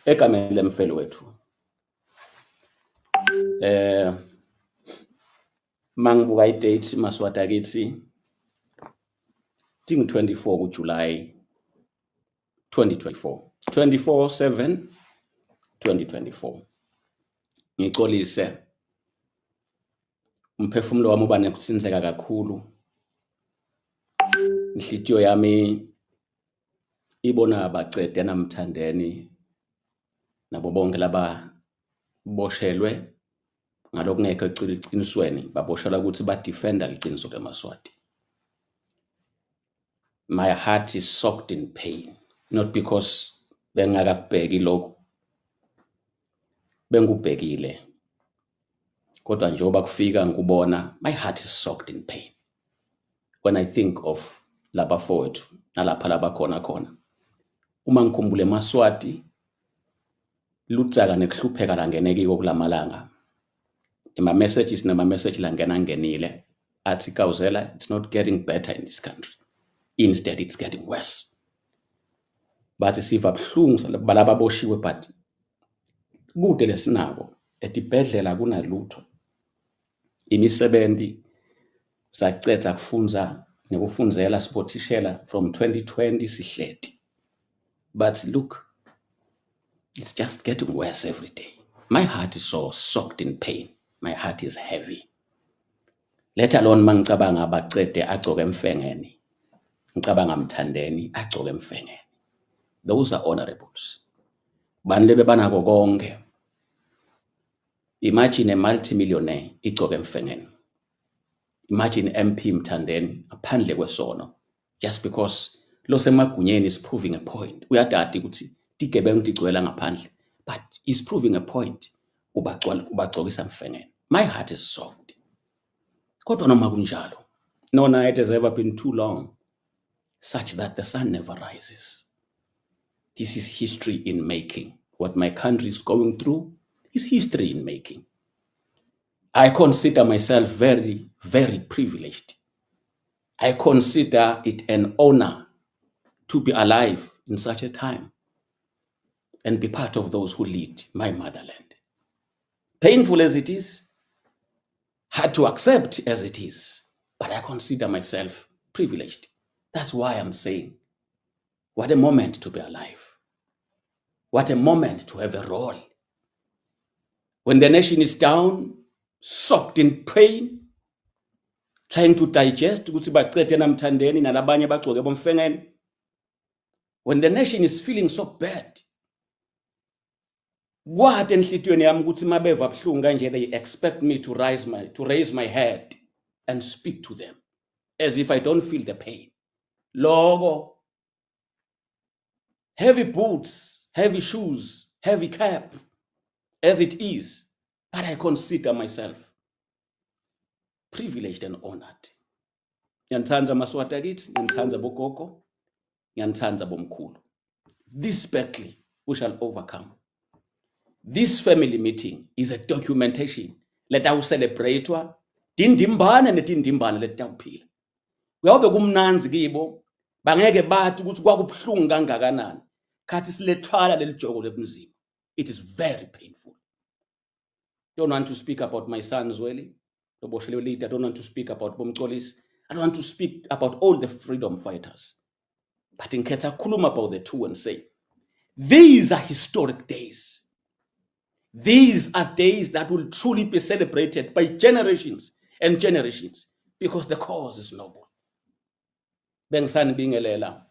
Egameni lemfelo wethu. Mangibuka i-date, Maswati akithi, tingu 24 kuJuly 2024, 24/7 2024. Ngicolise, umphefumulo wami uba nekutsintseka kakhulu, inhlitiyo yami ibona bacede namthandeni nabo bonke laba boshelwe ngalokungekho ecinisweni, baboshelwa ukuthi badefenda liciniso lemaSwati. My heart is soaked in pain, not because bengingakakubheki lokhu, bengikubhekile, kodwa njengoba kufika ngikubona, my heart is soaked in pain when I think of labafowethu nalapha labakhona khona. Uma ngikhumbula emaSwati, ludzaka nekuhlupheka langene kiko kulamalanga, ema-messages nama-message langena ngenile athi, "Kawuzela, it's not getting better in this country, instead it's getting worse." Bathi siva buhlungu balaba boshiwe, but kude lesinako etibhedlela kunalutho, imisebenzi sacedza kufundza nekufundzela sibothishela from 2020 sihleti, but look, it's just getting worse every day. My heart is so soaked in pain, my heart is heavy, let alone mangicabanga bacede agcoke emfengeni, ngicabanga Mthandeni agcoke emfengeni. Those are honorables, bani lebe banako konke. Imagine a multimillionaire igcoke emfengeni. Imagine MP Mthandeni ngaphandle kwesono, just because lo semagunyeni is proving a point. Uyadada ukuthi tigebengu tigcwela ngaphandle, but is proving a point, ubagcokisa mfengeni. My heart is soaked. Kodwa noma kunjalo, no night has ever been too long such that the sun never rises. This is history in making. What my country is going through is history in making. I consider myself very, very privileged. I consider it an honor to be alive in such a time and be part of those who lead my motherland. Painful as it is, hard to accept as it is, but I consider myself privileged. That's why I'm saying, what a moment to be alive. What a moment to have a role. When the nation is down, soaked in pain, trying to digest ukuthi bacede namthandeni nalabanye bagcoke bomfengeni. When the nation is feeling so bad, kwathi enhlitiyweni yami ukuthi mabeva buhlungu kanje, they expect me to raise my head and speak to them as if I don't feel the pain. Loko heavy boots, heavy shoes, heavy cap as it is, but I consider myself privileged and honored. Ngiyanithanda Maswati akithi, ngiyanithanda bogogo, ngiyanithanda bomkhulu. This battle we shall overcome. This family meeting is a documentation letawucelebratewa tindimbane netindimbane letitawuphila. Kuyawube kumnandzi kibo, bangeke bathi ukuthi kwakubuhlungu kangakanani khathi silethwala leli joko lebunzima. It is very painful. Don't want to speak about my son Zweli loboshelwe leader. I don't want to speak about Bomcolisi. I don't want to speak about all the freedom fighters, but ngikhetha ukukhuluma about the two and say these are historic days. These are days that will truly be celebrated by generations and generations because the cause is noble. Bengisanibingelela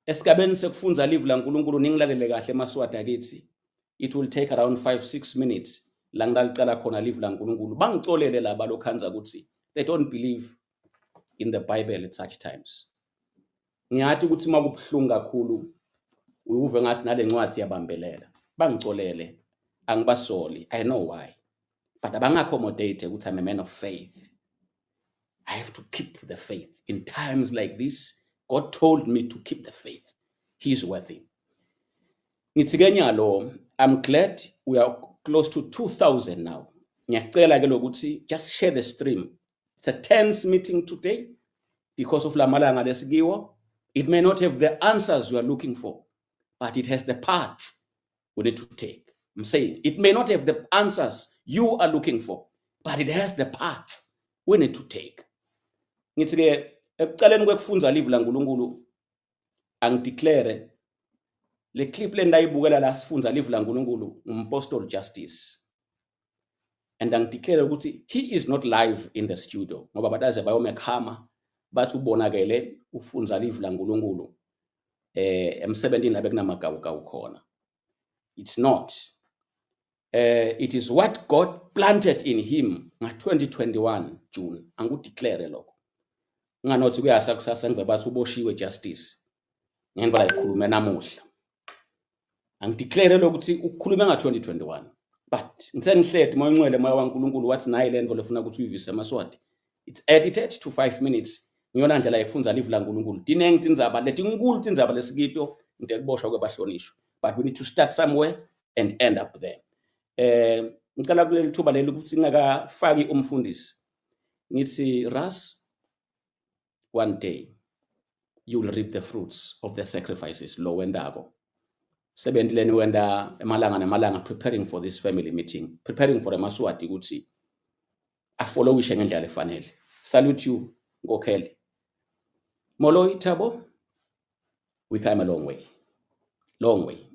esigabeni sekufundza livi laNkulunkulu. Ningilalele kahle, Maswati akithi. It will take around 5 6 minutes la ngilalicala khona livi laNkulunkulu. Bangicolele laba lokhanza ukuthi they don't believe in the Bible at such times. Ngiyathi ukuthi uma kubuhlungu kakhulu uve ngathi nale ncwadi yabambelela. Bangicolele, angibasoli, I know why, but abangi-accommodate ukuthi I'm a man of faith. I have to keep the faith in times like this. God told me to keep the faith. He is worthy. Ngithi ke nyalo, I'm glad we are close to 2000 now. Ngiyacela ke lokuthi just share the stream. It's a tense meeting today because of lamalanga lesikiwo. It may not have the answers you are looking for, but it has the path. we need to take. I'm saying it may not have the answers you are looking for, but it has the path we need to take. Ngithi ke ekucaleni kwekufundza live laNkulunkulu angideclare le clip lendayibukela la sifundza live laNkulunkulu ngumpostoli Justice. And angideclare ukuthi he is not live in the studio ngoba bataze bayomekhama bathi ubonakele ufundza live laNkulunkulu eh emsebentini la bekunamagawugawu khona. It's not. It is what God planted in him nga-2021 June. Angikudeclare lokho. Nganothi kuyasa kusasa ngive bathi uboshiwe Justice ngemva la ikhulume namuhla. Angideclare lokuthi ukukhulume nga-2021 but ngisengihledi moya ongcwele, moya waNkulunkulu wathi nayi le nto lefuna ukuthi uyivise emaSwati. It's edited to 5 minutes. Ngiyona ndlela yekufundza live laNkulunkulu. Tinengi tindzaba letinkulu, tindzaba lesikito ngitekuboshwa kwebahlonishwa, but we need to start somewhere and end up there. Ngicela kuleli thuba leli ukuthi ngingakafaki umfundisi ngithi, Ras, one day you will reap the fruits of the sacrifices lo wendako sebentileni wenda emalanga nemalanga, preparing for this family meeting, preparing for emaSwati ukuthi afollowishe ngendlela efanele. Salute you, nkokheli. Moloi Thabo, we came a long way, long way.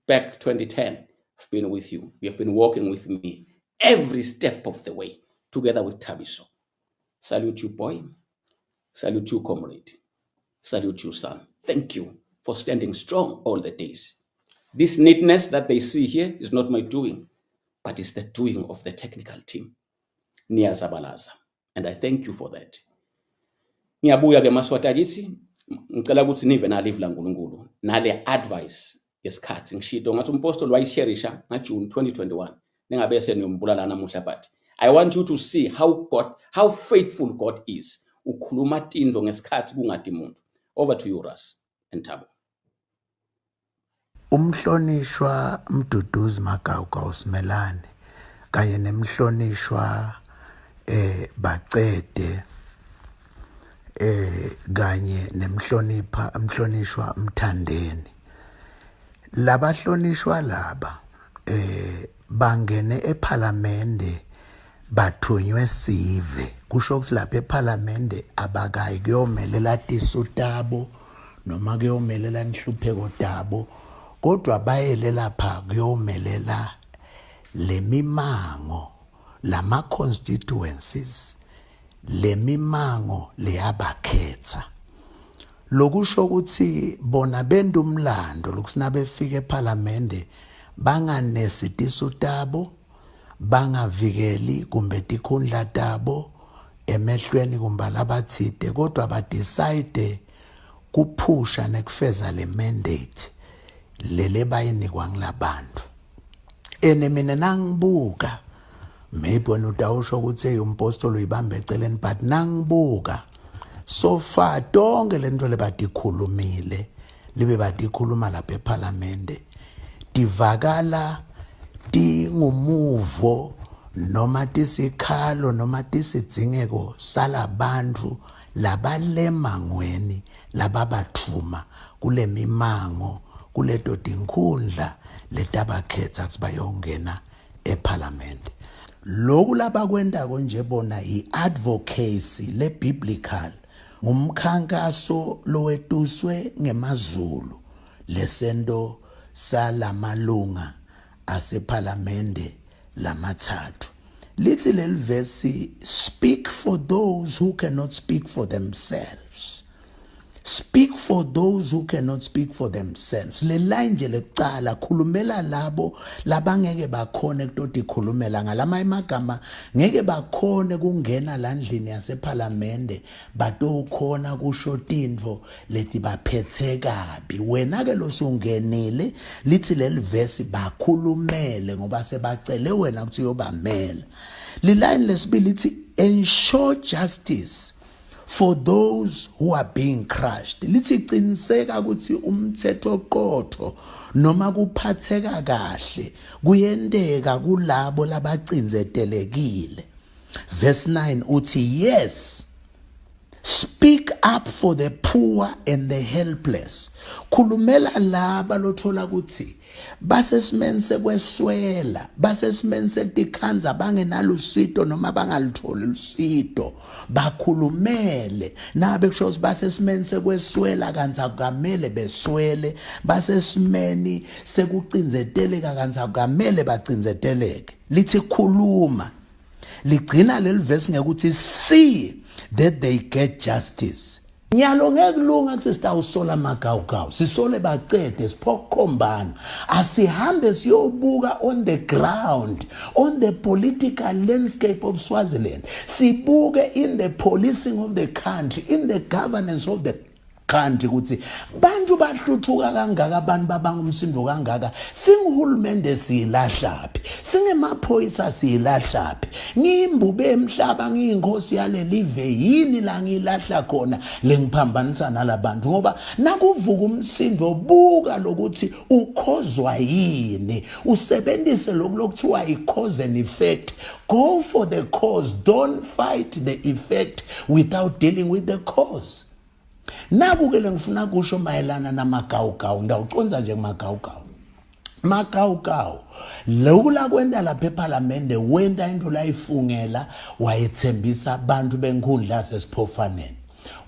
Back 2010, I've been with you. You have been walking with me every step of the way together with Thabiso. Salute you, boy. Salute you, comrade. Salute you, son. Thank you for standing strong all the days. This neatness that they see here is not my doing, but it's the doing of the technical team. Niyazabalaza, and I thank you for that. Ngiyabuya ke maSwati akithi, ngicela ukuthi nive nalive laNkulunkulu nale advice yesikhathi. Ngishito ngathi umpostoli wayisharisha ngaJune 2021, ningabe seniyombulala namuhla, but I want you to see how faithful God is. Ukhuluma tintfo ngesikhathi kungadi muntu. Over to you, Ras and Thabo. Umhlonishwa Mduduzi Magawugawu Simelane kanye nemhlonishwa Bacede kanye nemhlonipha umhlonishwa Mthandeni, labahlonishwa laba bangene ePhalamende bathunywe sive. Kusho ukuthi lapha ePhalamende abakayi kuyomelela tisu tabo noma kuyomelela inhlupheko tabo, kodwa bayele lapha kuyomelela lemimango, lama constituencies, lemimango leyabakhetha. Lokusho ukuthi bona benda umlando lokusina befika ePhalamende banganesi tisu tabo, bangavikeli kumbe tikhundla tabo emehlweni kumbe labathide, kodwa badecide kuphusha nekufeza le mandate lele bayinikwa ngilabantu. Ene mina nangibuka, maybe wena utawusho ukuthi hey, umpostoli uyibambe eceleni, but nangibuka so far tonke lento lebatikhulumile libe batikhuluma lapha ePhalamende tivakala tingumuvo noma tisikhalo noma tisidzingeko salabantu labalemangweni lababathuma kule mimango, kuleto tinkhundla letabakhetha ukuthi bayongena ePhalamende. Lokhu labakwentako nje bona i-advocacy le-biblical, ngumkhankaso lowetuswe ngemazulu lesento salamalunga asephalamende lamathathu. Lithi leli verse, "Speak for those who cannot speak for themselves." Speak for those who cannot speak for themselves. Le line nje lekucala, khulumela labo labangeke bakhone kutotikhulumela, ngalama emagama ngeke bakhone kungena landlini yasePhalamende batokhona kusho tintfo letibaphethe kabi. Wena ke losungenile, lithi leli verse, bakhulumele ngoba sebacele wena ukuthi uyobamela. Liline lesibili lithi, "Ensure justice for those who are being crushed." Lithi qiniseka ukuthi umthetho oqotho noma kuphatheka kahle kuyenteka kulabo labacindzetelekile. Verse 9 uthi, "Yes." Speak up for the poor and the helpless. Khulumela laba lothola ukuthi basesimeni sekweswela, basesimeni sekutikhandza bangenalusito noma bangalutholi lusito. Bakhulumele nabe kusho ukuthi basesimeni sekweswela kantsi akukamele beswele, basesimeni sekucindzeteleka kantsi akukamele bacindzeteleke. Lithi khuluma. Ligcina leli verse ngekuthi see that they get justice. Nyalo ngeke kulunga ukuthi sitawusola amagawugawu, sisole bacede siphoqombana. Asihambe siyobuka on the ground, on the political landscape of Swaziland. Sibuke in the policing of the country, in the governance of the kanti ukuthi bantu bahluthuka kangaka, abantu babanga umsindo kangaka, singuhulumende siyilahlaphi, singemaphoyisa siyilahlaphi, ngiyimbube emhlaba, ngiyinkosi yalelive, yini la ngiyilahla khona lengiphambanisa nalabantu? Ngoba nakuvuka umsindo, buka lokuthi ukhozwa yini, usebenzise lokhu lokuthiwa i-cause and effect. Go for the cause, don't fight the effect without dealing with the cause. Naku-ke lengifuna kusho mayelana namagawugawu, ngiyawuconza nje kumagawugawu. Magawugawu lokhu lakwenta lapha ephalamende, wenta into layifungela wayethembisa abantu benkhundla yasesiphofaneni.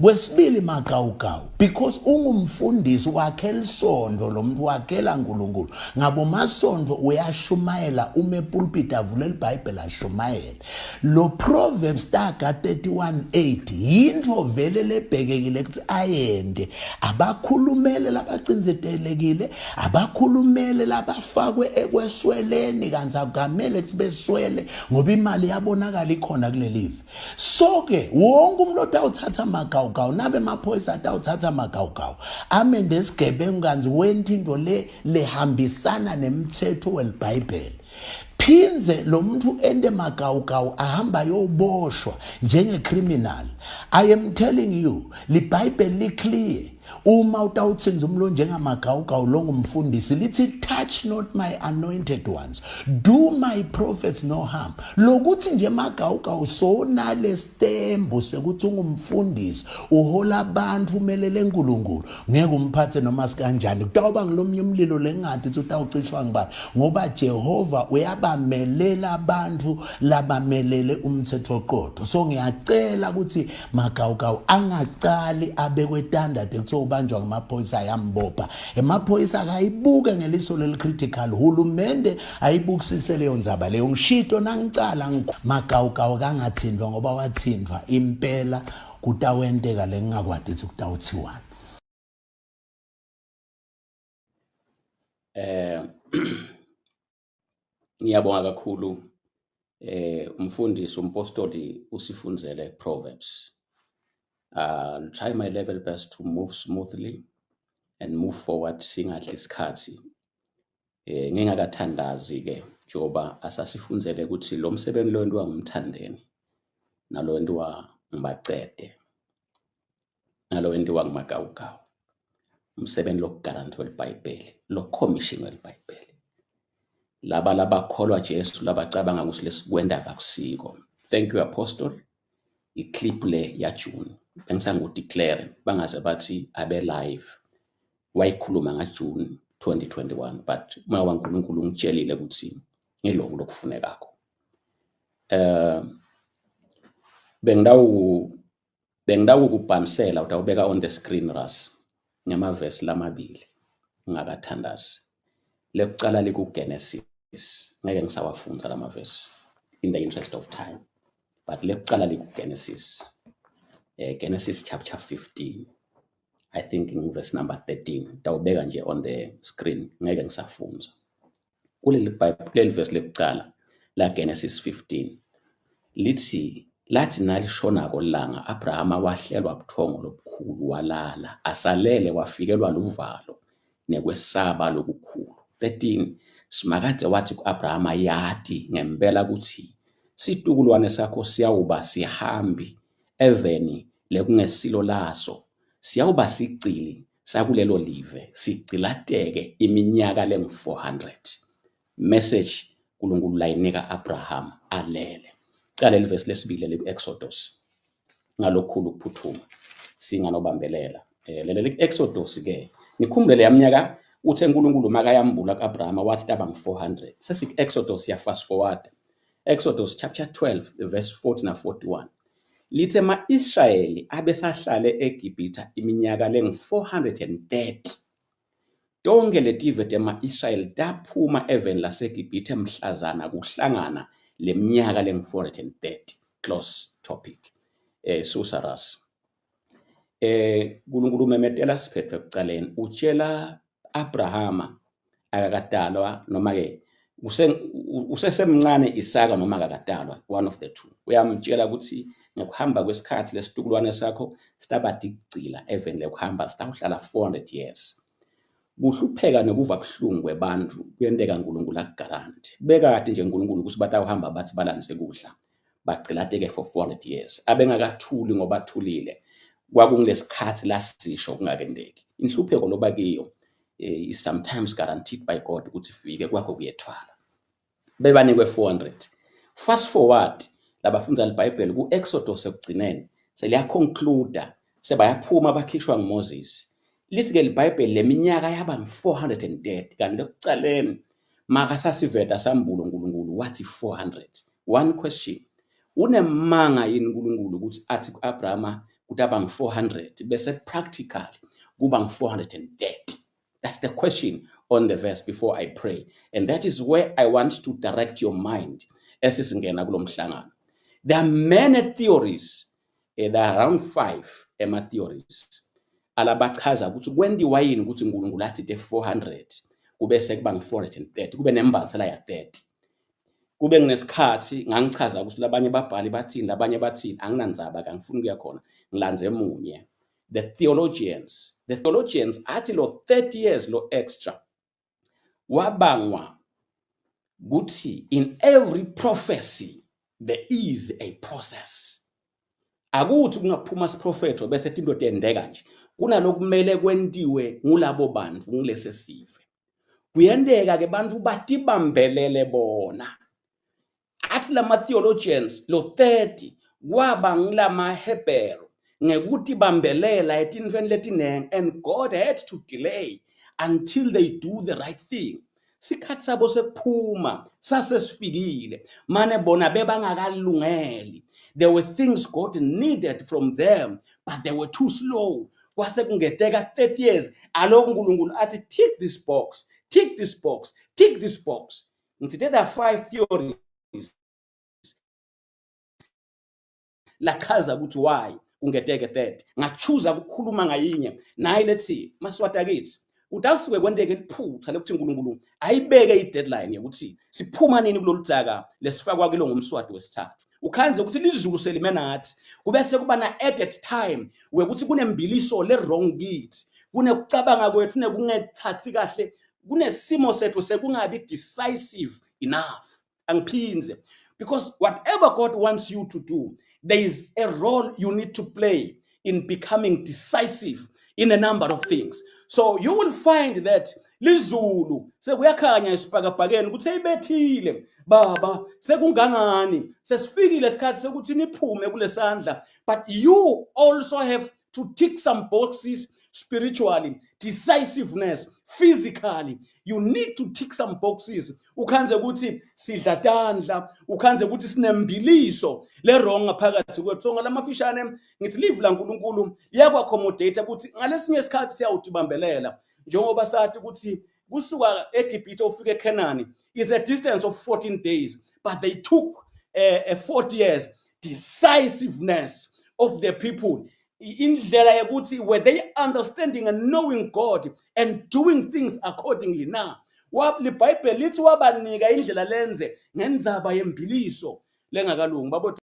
Kwesibili, magawugawu because ungumfundisi wakhe lisondo, lo muntu wakhela uNkulunkulu ngabomasonto, uyashumayela uma epulpit avule iBhayibheli ashumayele. Lo Proverbs taga 31:8 yinto vele lebhekekile ukuthi ayende, abakhulumele labacinzetelekile, abakhulumele labafakwe ekwesweleni kanti akukamele ukuthi beswele ngoba imali yabonakala ikhona kulelive. So ke wonke umuntu otawuthatha amagawugawu nabe emaphoyisa atawuthatha amagawugawu amende esigebengu kanti wenta into le lehambisana nemthetho welibhayibheli. Phinze lo muntu ende magawugawu ahamba ayoboshwa njenge-criminal. I am telling you, libhayibheli li-clear. Uma utawuthinza umlo njengamagawugawu lo ngumfundisi, lithi touch not my anointed ones, do my prophets no harm. Lokuthi nje magawugawu sonale sitembu sekuthi ungumfundisi, uhola abantu, umelele uNkulunkulu, ngeke umphathe noma sikanjani. Kutawuba ngilomnye umlilo lengadi ukuthi utawucishwa ngibani, ngoba Jehova uyabamelela abantu labamelele umthetho oqotho. So ngiyacela ukuthi magawugawu angaqali abekwe standard ekuthiwa ubanjwa ngamaphoyisa ayambopha. Emaphoyisa akayibuke ngeliso leli critical, hulumende ayibukisise leyo ndzaba leyo. Ngishito nangicala magawugawu kangathindwa, ngoba wathindwa impela kutawenteka lengingakwadi ukuthi kutawuthiwani. Ngiyabonga kakhulu umfundisi umpostoli usifunzele Proverbs. I'll try my level best to move smoothly and move forward singadli isikhathi. Ngingakathandazi ke njengoba asasifunzele ukuthi lo msebenzi lo wentiwa ngumthandeni nalo wentiwa ngibacede nalo wentiwa ngumagawugawu, umsebenzi lokugaranti welibhayibheli, lo-commission welibhayibheli, laba labakholwa Jesu labacabanga ukuthi lesikwenda akusiko. Thank you apostle. I-clip le ya June bengisangu-declare bangaze bathi abe live, wayikhuluma nga-June 2021, but umoya waNkulunkulu ungitshelile ukuthi ngilokhu lokufunekako. Bengidawukubhanisela utawubeka on the screen ras ngamavesi lamabili ngakathandazi. Lekucala likuGenesis, ngeke ngisawafunza lamavesi in the interest of time, but lekucala likuGenesis, Genesis chapter 15, I think verse number 13, tawubeka nje on the screen, ngeke ngisafunza. Kuleli Bible, kuleli verse lekucala la Genesis 15 lithi, lathi nalishonako langa Abrahama wahlelwa buthongo lobukhulu walala, asalele wafikelwa luvalo nekwesaba lokukhulu. 13 Simakade wathi ku-Abrahama, yati ngempela ukuthi situkulwane sakho siyawuba sihambi eveni lekungesilo laso, siyawuba sigcili sakulelo live, sigcilateke iminyaka lengu-400. Message uNkulunkulu layinika Abraham alele. Cala leli verse lesibili liku-Exodus. Ngalokukhulu ukuphuthuma singanobambelela. Lele Exodus ke nikhumbule leya minyaka uthe uNkulunkulu makayambula kuAbrahama wathi taba ngu-400. Sesiku-Exodus ya fast forward. Exodus chapter 12 verse 40 na 41. Lithe ama-Israyeli abesahlale eGibhithe iminyaka lengu-430. Tonke letive tema-Israyeli taphuma eveni laseGibhithe mhlazana kuhlangana leminyaka lengu-430. Close topic. Susaras. uNkulunkulu umemetela siphetho ekucaleni, utshela Abrahama akakadalwa noma ke usesemncane Isaka noma akakadalwa, one of the two. Uyamtshela ukuthi ngekuhamba kwesikhathi lesitukulwane sakho sitabadigcila eveni lekuhamba, sitawuhlala 400 years. Kuhlupheka nekuva buhlungu kwebantfu kuyenteka uNkulunkulu akugaranti. Bekade nje uNkulunkulu ukuthi batawuhamba bathi balandze kudla, bagcilateke for 400 years. Abengakathuli ngoba athulile, kwakungulesikhathi lasisho kungakendeki. Inhlupheko loba kiyo is sometimes guaranteed by God ukuthi ifike kwakho kuyethwala. Bebanikwe 400. Fast forward labafundza liBhayibheli ku-Exodus ekugcineni seliyaconcluda, sebayaphuma bakhishwa nguMoses. Lithi-ke liBhayibheli leminyaka yaba ngu-430, kanti lekucaleni makasasiveta sambulo uNkulunkulu wathi 400. One question, unemanga yini uNkulunkulu ukuthi athi ku-Abrahama kutaba ngu-400 bese practically kuba ngu-430? That's the question on the verse before I pray. And that is where I want to direct your mind esisingena kulo mhlangano. There are many theories, there are around 5 ema theories alabachaza ukuthi kwentiwa yini ukuthi uNkulunkulu athi te 400 kube sekuba ngu-430, kube nembalisela ya 30. Kube nginesikhathi ngangichaza ukuthi labanye babhali bathini, labanye bathini, anginandzaba, angifuni ukuya khona, ngilandze munye. The theologians athi lo 30 years lo extra wabangwa ukuthi in every prophecy there is a process. Akuthi kungaphuma siprofetho bese tinto tiyendeka nje, kunalokumele kwentiwe ngulabo bantu ngilese sive. Kuyenteka ke bantu batibambelele bona. Athi lama theologians lo 30 kwaba ngilama Hebrew ngekuthi bambelela etintfweni letinengi, and God had to delay until they do the right thing. Sikhathi sabo sekuphuma sasesifikile, mane bona bebangakalungeli. There were things God needed from them, but they were too slow. Kwase kungeteka 30 years aloku uNkulunkulu athi tick this box, tick this box, tick this box. Ngithi there are 5 theories lachaza ukuthi why kungeteke 30. Ngachuza ukukhuluma ngayinye nayi lethi Maswati akithi utawusuke kwenteke liphutha lokuthi uNkulunkulu ayibeke i-deadline yokuthi siphuma nini kulolu dzaka lesifakwa kilo ngumswati wesithathu. Ukhanze ukuthi lizulu selime nathi, kubese kuba na added time wekuthi kunembiliso le wrong kithi, kunekucabanga kwethu nekungethathi kahle, kunesimo sethu sekungabi decisive enough. Angiphinze, because whatever God wants you to do, there is a role you need to play in becoming decisive in a number of things. So you will find that lizulu sekuyakhanya esibhakabhakeni ukuthi seyibethile baba, sekungangani, sesifikile isikhathi sekuthi niphume kulesandla. But you also have to tick some boxes spiritually, decisiveness, physically. You need to tick some boxes. Ukhanze ukuthi sidla tandla, ukhanze ukuthi sinembiliso le wrong ngaphakathi kwethu. So ngalamafishane ngithi live la uNkulunkulu liyaku-accommodate ukuthi ngalesinye isikhathi siyawutibambelela, njengoba sathi ukuthi kusuka eGibhithe ufike eCanaan is a distance of 14 days, but they took 40 years. Decisiveness of the people, indlela yokuthi were they understanding and knowing God and doing things accordingly na. LiBhayibheli lithi wabanika indlela lenze ngendzaba yembiliso lengakalungi. Babo